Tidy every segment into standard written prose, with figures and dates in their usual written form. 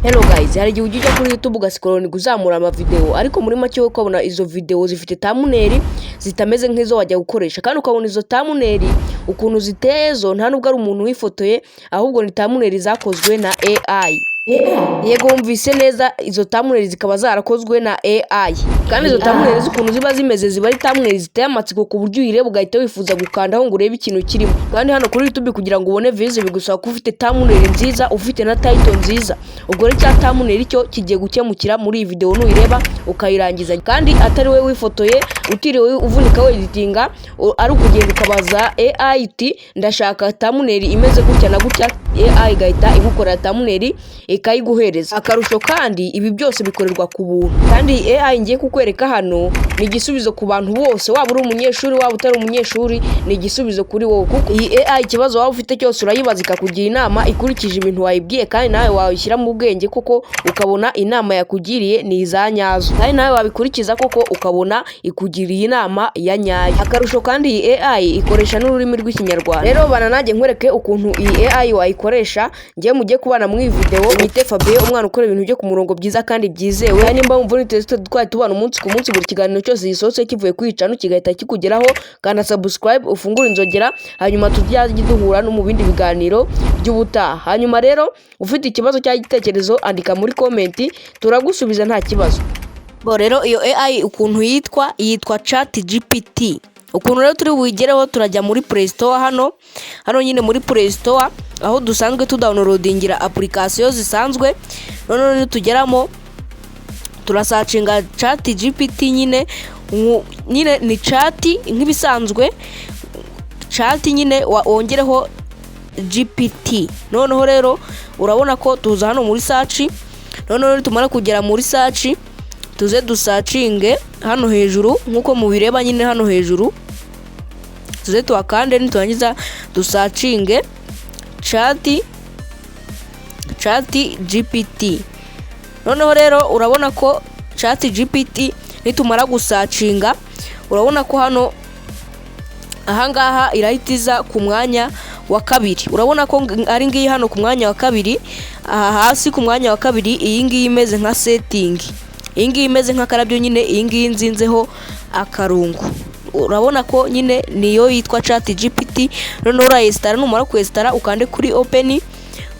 Hello guys, hari igihe ujya kuri YouTube ugascrollinga uzamura amavideo, ariko muri make wowe ukabona izo video zifite thumbnail zitameze nk'izo wajya gukoresha, kandi ukabona izo thumbnail ukuntu ziteye zo nta nubwo ari umuntu wifotoye, ahubwo ni thumbnail zakozwe na AI. Yego, wumvise neza, izo thumbnail zikaba zarakozwe na AI. Kandi izo thumbnail z'ukuntu ziba zimeze, ziba ari thumbnail ziteye amatsiko ku buryo uyireba ugahita wifuza gukandaho ngo urebe ikintu kirimo. Kandi hano kuri YouTube, kugira ngo ubone views bigusaba kuba ufite thumbnail nziza, ufite na title nziza. Ubwo rero cya thumbnail cyo kigiye gukemukira muri iyi video nuyireba ukayirangiza, kandi atari wowe wifotoye, utiriwe uvunika weditinga, ari ukugenda ukabaza AI uti: "Ndashaka thumbnail imeze gutya na gutya." AI igahita igukorera thumbnail, ikayiguhereza. Akarusho kandi, ibi byose bikorerwa ku buntu. Kandi iyi AI ngiye kukwereka hano ni igisubizo ku bantu bose, waba uri umunyeshuri, waba utari umunyeshuri, ni igisubizo kuri wowe, kuko iyi AI ikibazo waba ufite cyose urayibaza ikakugira inama ikurikije ibintu wayibwiye, kandi nawe wayishyira mu bwenge koko ukabona inama yakugiriye ni iza nyazo, kandi nawe wabikurikiza koko ukabona ikugiriye inama ya nyayo. Akarusho kandi, iyi AI ikoresha n'ururimi rw'Ikinyarwanda. Rero bana nanjye nkwereke ukuntu iyi AI wayikoresha. Ngiye mujye kubana muri iyi video, mwite Fabien, umwana ukora ibintu byo ku murongo byiza kandi byizewe. Kandi nimba wumva uri twari tubana umunsi ku munsi, buri kiganiro cyose gisohotse kivuye kuri channel kigahita kikugeraho, kanda subscribe, ufungure inzogera, hanyuma tujye duhura no mu bindi biganiro by'ubutaha. Hanyuma rero ufite ikibazo cyangwa igitekerezo, andika muri comment, turagusubiza nta kibazo. Bo rero iyo AI ukuntu yitwa, yitwa Chat GPT. Ukuntu rero turi buyigereho, turajya muri Play Store hano, hano nyine muri Play Store aho dusanzwe tudownloadingira application zisanzwe. Noneho nitugeramo turasearchinga Chat GPT nyine, nyine ni chat nk'ibisanzwe, chat nyine wongereho GPT. Noneho rero urabona ko tuza hano muri search. Noneho nitumara kugera muri search, tuze dusearchinge hano hejuru nk'uko mubireba nyine hano hejuru, tuze tuhakande. Niturangiza dusearchinge chat GPT. Noneho rero urabona ko Chat GPT nitumara gusearchinga, urabona ko hano ahangaha irahita iza ku mwanya wa kabiri. Urabona ko ari ngiyi hano ku mwanya wa kabiri, aha hasi ku mwanya wa kabiri, iyi ngiyi imeze nka setting, iyi ngiyi imeze nk'akarabyo nyine, iyi ngiyi nzinzeho akarungu. Urabona ko nyine niyo yitwa Chat GPT. Noneho urayinstalla, numara kuyinstalla ukande kuri open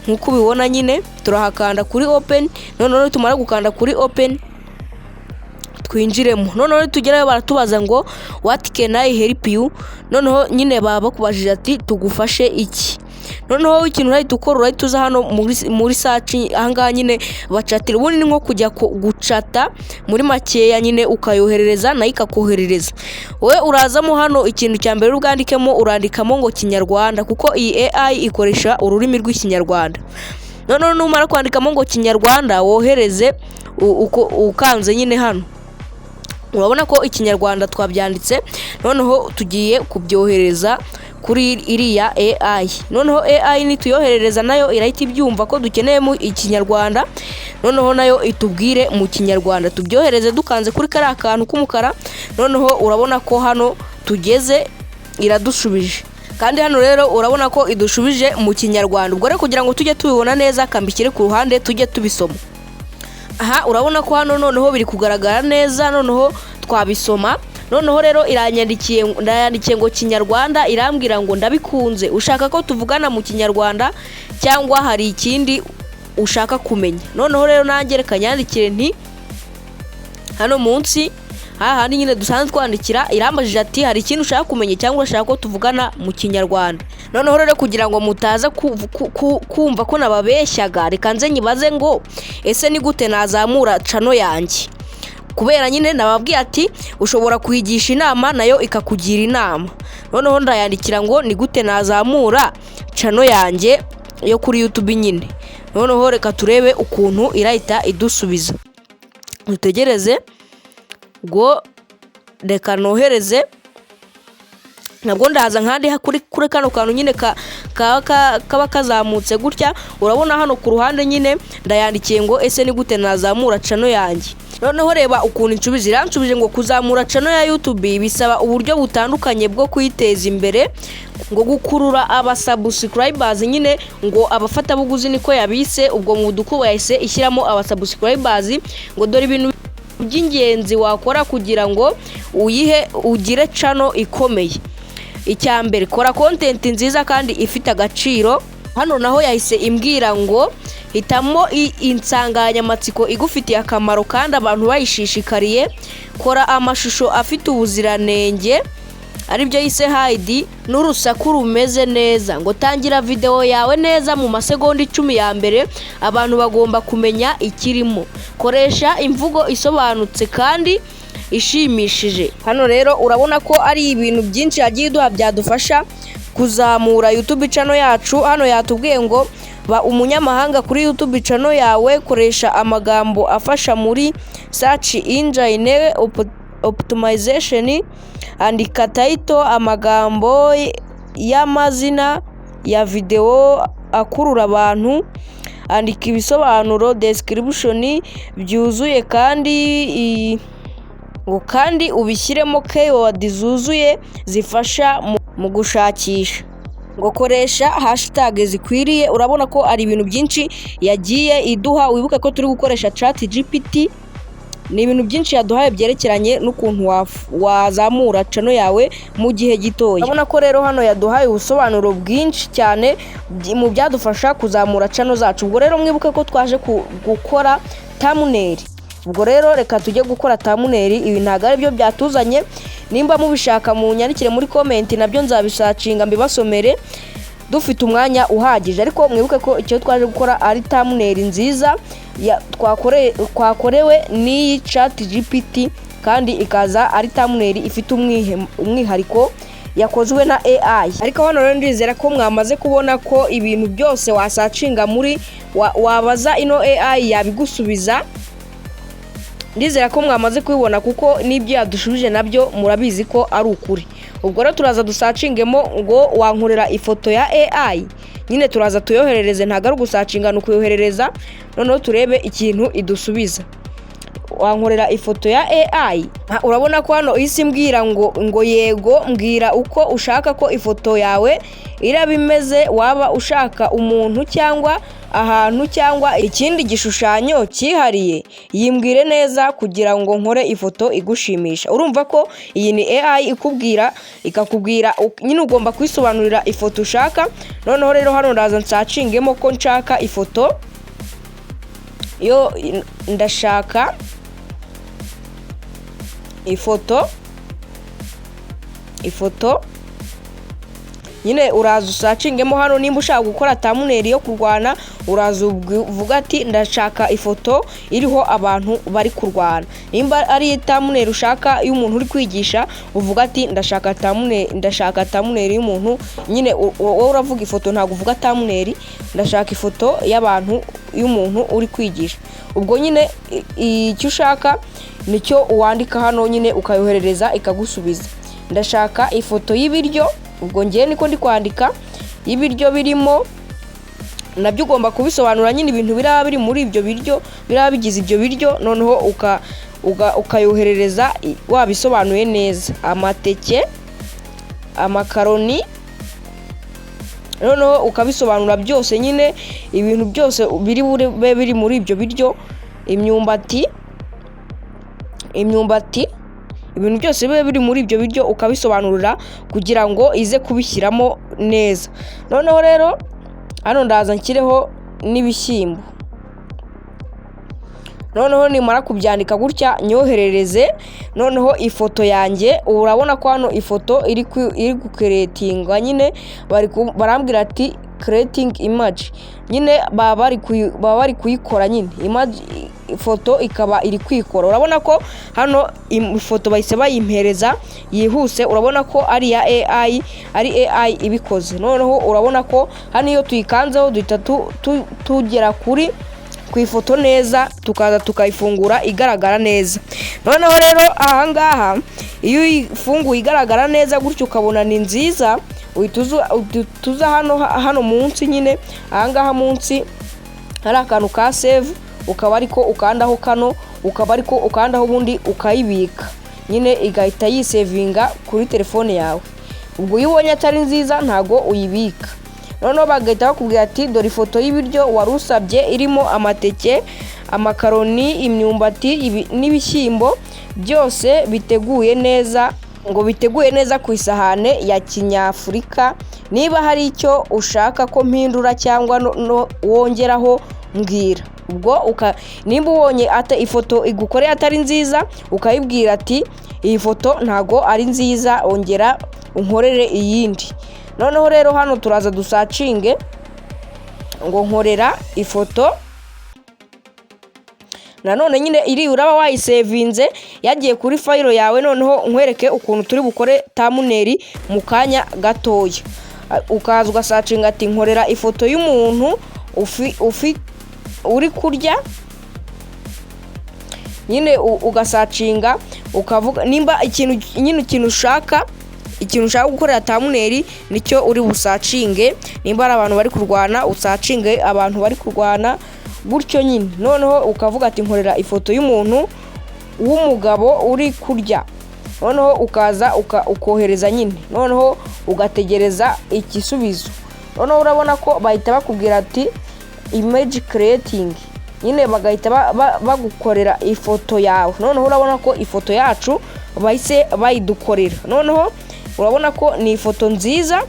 nk'uko ubibona nyine, turahakanda kuri open. Noneho tumara gukanda kuri open, twinjiremo. Noneho tugerayo baratubaza ngo: "What can I help you?" Noneho nyine baba bakubajije ati: "Tugufashe iki?" Noneho ikintu urahita ukora, urahita uza hano muri search ahangaha nyine bacatira. Ubundi ni nko kujya gucata muri makeya nyine, ukayoherereza nayo ikakoherereza. Wowe urazamo hano, ikintu cya mbere ubwandikemo, urandikamo ngo Kinyarwanda, kuko iyi AI ikoresha ururimi rw'Ikinyarwanda. Noneho numara kwandikamo ngo Kinyarwanda, wohereze ukanze nyine hano. Urabona ko Ikinyarwanda twabyanditse, noneho tugiye kubyohereza kuri iriya AI. Noneho AI nituyoherereza, nayo irahita ibyumva ko dukeneyemo Ikinyarwanda, noneho nayo itubwire mu Kinyarwanda. Tubyohereze dukanze kuri kariya kantu k'umukara. Noneho urabona ko hano tugeze iradushubije, kandi hano rero urabona ko idushubije mu Kinyarwanda. Ubwo rero kugira ngo tujye tubibona neza, kambikire ku ruhande tujye tubisoma. Aha urabona ko hano noneho biri kugaragara neza, noneho twabisoma. Noneho rero iranyandikiye, ndayandikiye ngo Kinyarwanda, irambwira ngo: "Ndabikunze. Ushaka ko tuvugana mu Kinyarwanda cyangwa hari ikindi ushaka kumenya?" Noneho rero nanjye reka nyandikire nti hano munsi hahandi nyine dusanzwe twandikira. Irambajije ati: "Hari ikindi ushaka kumenya cyangwa urashaka ko tuvugana mu Kinyarwanda?" Noneho rero kugira ngo mutaza kumva ko nababeshyaga, reka nze nyibaze ngo: "Ese ni gute nazamura channel yanjye?" Kubera nyine nababwiye ati ushobora kuyigisha inama nayo ikakugira inama. Noneho ndayandikira ngo: "Ni gute nazamura channel yanjye yo kuri YouTube?" nyine. Noneho reka turebe ukuntu irahita idusubiza, dutegereze. Ubwo reka nohereze, nabwo ndaza nkandi kuri kano kantu nyine kaba kazamutse gutya. Urabona hano ku ruhande nyine ndayandikiye ngo: "Ese ni gute nazamura channel yanjye?" Noneho reba ukuntu insubije. Iransubije ngo: "Kuzamura channel ya YouTube bisaba uburyo butandukanye bwo kuyiteza imbere." Ngo gukurura aba subscribers nyine, ngo abafatabuguzi niko yabise. Ubwo mu dukubo yahise ishyiramo aba subscribers. Ngo dore ibintu by'ingenzi wakora kugira ngo uyihe ugire channel ikomeye. Icya mbere, kora content nziza kandi ifite agaciro. Hano naho yahise imbwira ngo hitamo insanganyamatsiko igufitiye akamaro kandi abantu bayishishikariye. Kora amashusho afite ubuziranenge, aribyo yise HD, n'urusaku rumeze neza. Ngo tangira videwo yawe neza mu masegonda 10 ya mbere, abantu bagomba kumenya ikirimo. Koresha imvugo isobanutse kandi ishimishije. Hano rero urabona ko ari ibintu byinshi yagiye iduha byadufasha kuzamura YouTube channel yacu. Hano yatubwiye ngo ba umunyamahanga kuri YouTube channel yawe, koresha amagambo afasha muri search engine optimization, andika title, amagambo y'amazina ya videwo akurura abantu, andika ibisobanuro, description, byuzuye kandi ngo kandi ubishyiremo keyword zuzuye zifasha mu gushakisha, ngo koresha hashtag zikwiriye. Urabona ko ari ibintu byinshi yagiye iduha. Wibuke ko turi gukoresha ChatGPT. Ni ibintu byinshi yaduhaye byerekeranye n'ukuntu wazamura channel yawe mu gihe gitoya. Urabona ko rero hano yaduhaye ubusobanuro bwinshi cyane mu byadufasha kuzamura channel zacu. Ubwo rero mwibuke ko twaje gukora thumbnail. Ubwo rero reka tujye gukora thumbnail. Ibi ntabwo ari byo byatuzanye. Nimba mubishaka munyandikire muri comment, nabyo nzabisearchinga mbibasomere dufite umwanya uhagije. Ariko mwibuke ko icyo twaje gukora ari thumbnail nziza twakorewe n'iyi ChatGPT, kandi ikaza ari thumbnail ifite umwihariko, yakozwe na AI. Ariko hano rero ndizera ko mwamaze kubona ko ibintu byose wasearchinga muri wabaza ino AI yabigusubiza. Ndizera ko mwamaze kubibona, kuko n'ibyo yadushubije nabyo murabizi ko ari ukuri. Ubwo rero turaza dusearchingemo ngo wankorera ifoto ya AI. Nyine turaza tuyoherereze, ntabwo ari ugusearchinga, ni ukuyoherereza, noneho turebe ikintu idusubiza. Wankorera ifoto ya AI? Urabona ko hano isi mbwira ngo yego, mbwira uko ushaka ko ifoto yawe iraba imeze, waba ushaka umuntu cyangwa ahantu cyangwa ikindi gishushanyo cyihariye, yimbwire neza kugira ngo nkore ifoto igushimisha. Urumva ko iyi ni AI ikubwira, ikakubwira nyine ugomba kwisobanurira ifoto ushaka. Noneho rero hano ndaza nsearchingemo ko nshaka ifoto yo, ndashaka ifoto. Nyine uraza usearchingemo hano. Nimba ushaka gukora thumbnail yo kurwana, uraza uvuga ati ndashaka ifoto iriho abantu bari kurwana. Nimba ari thumbnail ushaka y'umuntu uri kwigisha, uvuga ati ndashaka thumbnail y'umuntu. Nyine wowe uravuga ifoto, ntabwo uvuga thumbnail. Ndashaka ifoto y'abantu, y'umuntu uri kwigisha. Ubwo nyine icyo ushaka nicyo wandika hano nyine, ukayoherereza ikagusubiza. Ndashaka ifoto y'ibiryo, ubwo ngewe niko ndi kwandika, y'ibiryo birimo. Nabyo ugomba kubisobanura nyine, ibintu biraba biri muri ibyo biryo, biraba bigize ibyo biryo. Noneho ukayoherereza wabisobanuye neza, amateke, amakaroni, noneho ukabisobanura byose nyine, ibintu byose biri bube biri muri ibyo biryo, imyumbati, ibintu byose bibe biri muri ibyo biryo, ukabisobanurira kugira ngo ize kubishyiramo neza. Noneho rero hano ndaza nshyireho n'ibishyimbo. Noneho nimara kubyandika gutya, nyoherereze noneho ifoto yanjye. Urabona ko hano ifoto iri gucreatinga nyine, barambwira ati creating image. Nyine baba bari kuyikora nyine, ifoto ikaba iri kwikora. Urabona ko hano ifoto bahise bayimpereza yihuse. Urabona ko ari iya AI, ari AI ibikoze. Noneho urabona ko hano iyo tuyikanzeho duhita tugera ku ifoto neza, tukaza tukayifungura igaragara neza. Noneho rero ahangaha iyo uyifunguye igaragara neza gutyo, ukabona ni nziza, uhita uza hano munsi nyine, ahangaha munsi hari akantu ka save, ukaba ariko ukandaho kano, ukaba ariko ukandaho, ubundi ukayibika nyine, igahita yisavinga kuri telefone yawe. Ubwo iyo ubonye atari nziza, ntago uyibika. Noneho bagahita bakubwira ati: "Dore ifoto y'ibiryo wari usabye, irimo amateke, amakaroni, imyumbati n'ibishyimbo, byose biteguye neza", ngo biteguye neza ku isahane ya kinyafurika. "Niba hari icyo ushaka ko mpindura cyangwa no wongeraho, mbwira." Ubwo nimba ubonye ifoto igukoreye atari nziza, ukayibwira ati: "Iyi foto ntago ari nziza, ongera unkorere iyindi." Noneho rero hano turaza dusearchinge ngo "nkorera ifoto". Nanone nyine iri uraba wayisavinze, yagiye kuri file yawe. Noneho nkwereke ukuntu turi bukore thumbnail mu kanya gatoya. Ukaza ugasearchinga ati: "Nkorera ifoto y'umuntu uri kurya". Nyine ugasearchinga, ukavuga nimba ikintu nyine, ikintu ushaka gukorera thumbnail, nicyo uri busearchinge. Nimba ari abantu bari kurwana, usearchinge abantu bari kurwana, gutyo nyine. Noneho ukavuga ati: "Nkorera ifoto y'umuntu w'umugabo uri kurya". Noneho ukaza ukohereza nyine, noneho ugategereza igisubizo. Noneho urabona ko bahita bakubwira ati "image creating", nyine bagahita bagukorera ifoto yawe. Noneho urabona ko ifoto yacu bahise bayidukorera. Noneho urabona ko ni ifoto nziza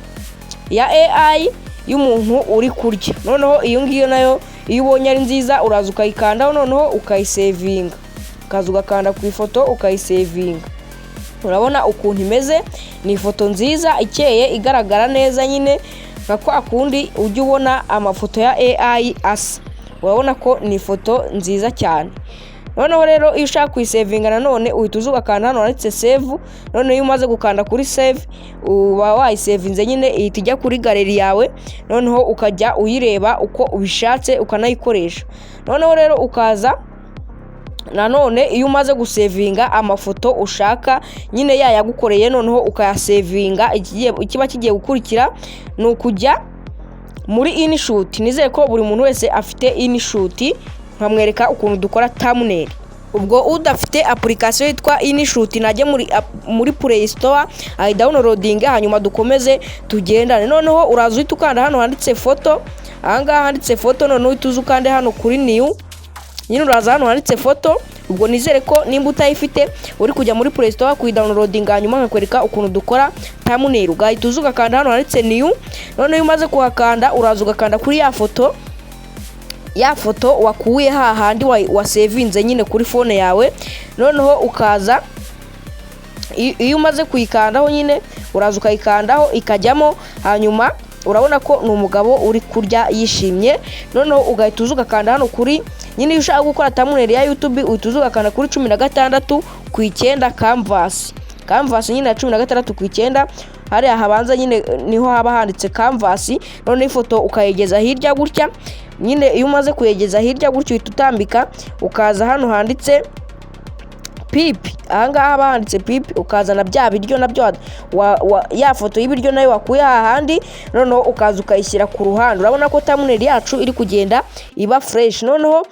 ya AI y'umuntu uri kurya. Noneho iyo ngiyo nayo, iyo ubonye ari nziza, uraza ukayikandaho, noneho ukayisavinga. Ukaza ugakanda ku ifoto, ukayisavinga. Urabona ukuntu imeze, ni ifoto nziza ikeye, igaragara neza nyine, nka kwa kundi ujya ubona amafoto ya AI asa. Urabona ko ni ifoto nziza cyane. Noneho rero iyo ushaka kuyisavinga nanone, uhita uza ugakanda hano handitse save. Noneho iyo umaze gukanda kuri save, uba wayisavinze nyine, ihita ijya kuri gallery yawe, noneho ukajya uyireba uko ubishatse, ukanayikoresha. Noneho rero ukaza nanone, iyo umaze gusavinga amafoto ushaka nyine, yayagukoreye, noneho ukayasavinga, ikiba kigiye gukurikira ni ukujya muri InShot. Nizere ko buri muntu wese afite InShot, nkamwereka ukuntu dukora thumbnail. Ubwo udafite application yitwa InShot, najya muri Play Store ayidownloadinge, hanyuma dukomeze tugendane. Noneho uraza uhita ukanda hano handitse photo, ahangaha handitse photo. Noneho uhita uza ukande hano kuri new. Nyine uraza hano handitse photo. Ubwo nizere ko nimba utayifite, uri kujya muri Play Store kuyidownloadinga, hanyuma nkakwereka ukuntu dukora thumbnail. Ugahita uza ugakanda hano handitse new. Noneho iyo umaze kuhakanda, uraza ugakanda kuri ya foto, ya foto wakuye hahandi wasavinze nyine kuri phone yawe. Noneho ukaza, iyo umaze kuyikandaho nyine, uraza ukayikandaho ikajyamo. Hanyuma urabona ko ni umugabo uri kurya yishimye. Noneho ugahita uza ugakanda hano kuri nyine, iyo ushaka gukora thumbnail ya YouTube, uhita uza ugakanda kuri 16:9 canvas. Canvas nyine ya 16:9, hariya habanza nyine niho haba handitse canvas. Noneho ifoto ukayegeza hirya gutya nyine. Iyo umaze kuyegeza hirya gutya, uhita utambika, ukaza hano handitse pipi, ahangaha haba handitse pipi, ukazana bya biryo nabyo, ya foto y'ibiryo nayo wakuye hahandi, noneho ukaza ukayishyira ku ruhande. Urabona ko thumbnail yacu iri kugenda iba fresh. Noneho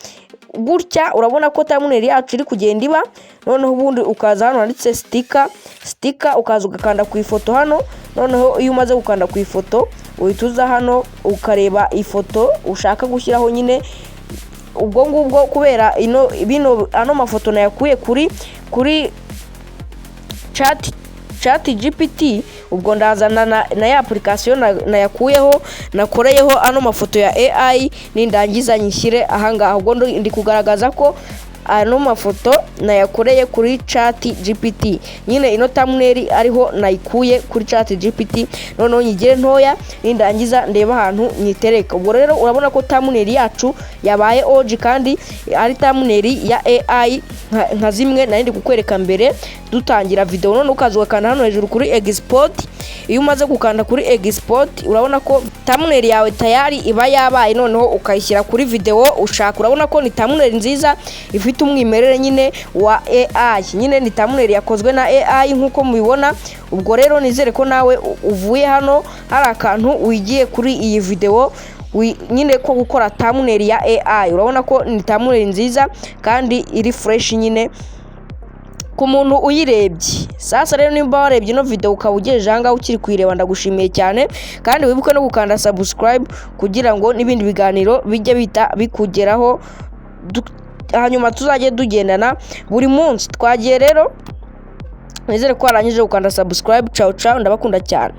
gutya urabona ko thumbnail yacu iri kugenda iba. Noneho ubundi ukaza hano handitse sticker. Sticker, ukaza ugakanda ku ifoto hano. Noneho iyo umaze gukanda ku ifoto, uhita uza hano ukareba ifoto ushaka gushyiraho nyine. Ubwo ngubwo kubera ino bino ano mafoto nayakuye kuri ChatGPT, ubwo ndazana na ya application nayakuyeho, nakoreyeho ano mafoto ya AI, nindangiza nyishyire ahangaha. Ubwo ndi kugaragaza ko ano mafoto nayakoreye kuri ChatGPT nyine, ino thumbnail ariho nayikuye kuri ChatGPT. Noneho nyigire ntoya, nindangiza ndeba ahantu nyitereka. Ubwo rero urabona ko thumbnail yacu yabaye OG, kandi ari thumbnail ya AI nka zimwe nari ndi kukwereka mbere dutangira video. None ukaza ugakanda hano hejuru kuri export. Iyo umaze gukanda kuri export, urabona ko thumbnail yawe tayari iba yabaye, noneho ukayishyira kuri video ushaka. Urabona ko ni thumbnail nziza ifite umwimerere nyine wa AI, nyine ni thumbnail yakozwe na AI nk'uko mubibona. Ubwo rero nizere ko nawe uvuye hano hari akantu wigiye kuri iyi video nyine ko gukora thumbnail ya AI. Urabona ko ni thumbnail nziza kandi iri fresh nyine. Ku muntu uyirebye sasa rero, nimba warebye ino video ukaba ugejeje ahangaha ukiri kuyireba, ndagushimiye cyane, kandi wibuke no gukanda subscribe kugira ngo n'ibindi biganiro bijye bita bikugeraho, hanyuma tuzajye tugendana buri munsi. Twagiye rero, nizere ko warangije gukanda subscribe. Ciao ciao, ndabakunda cyane.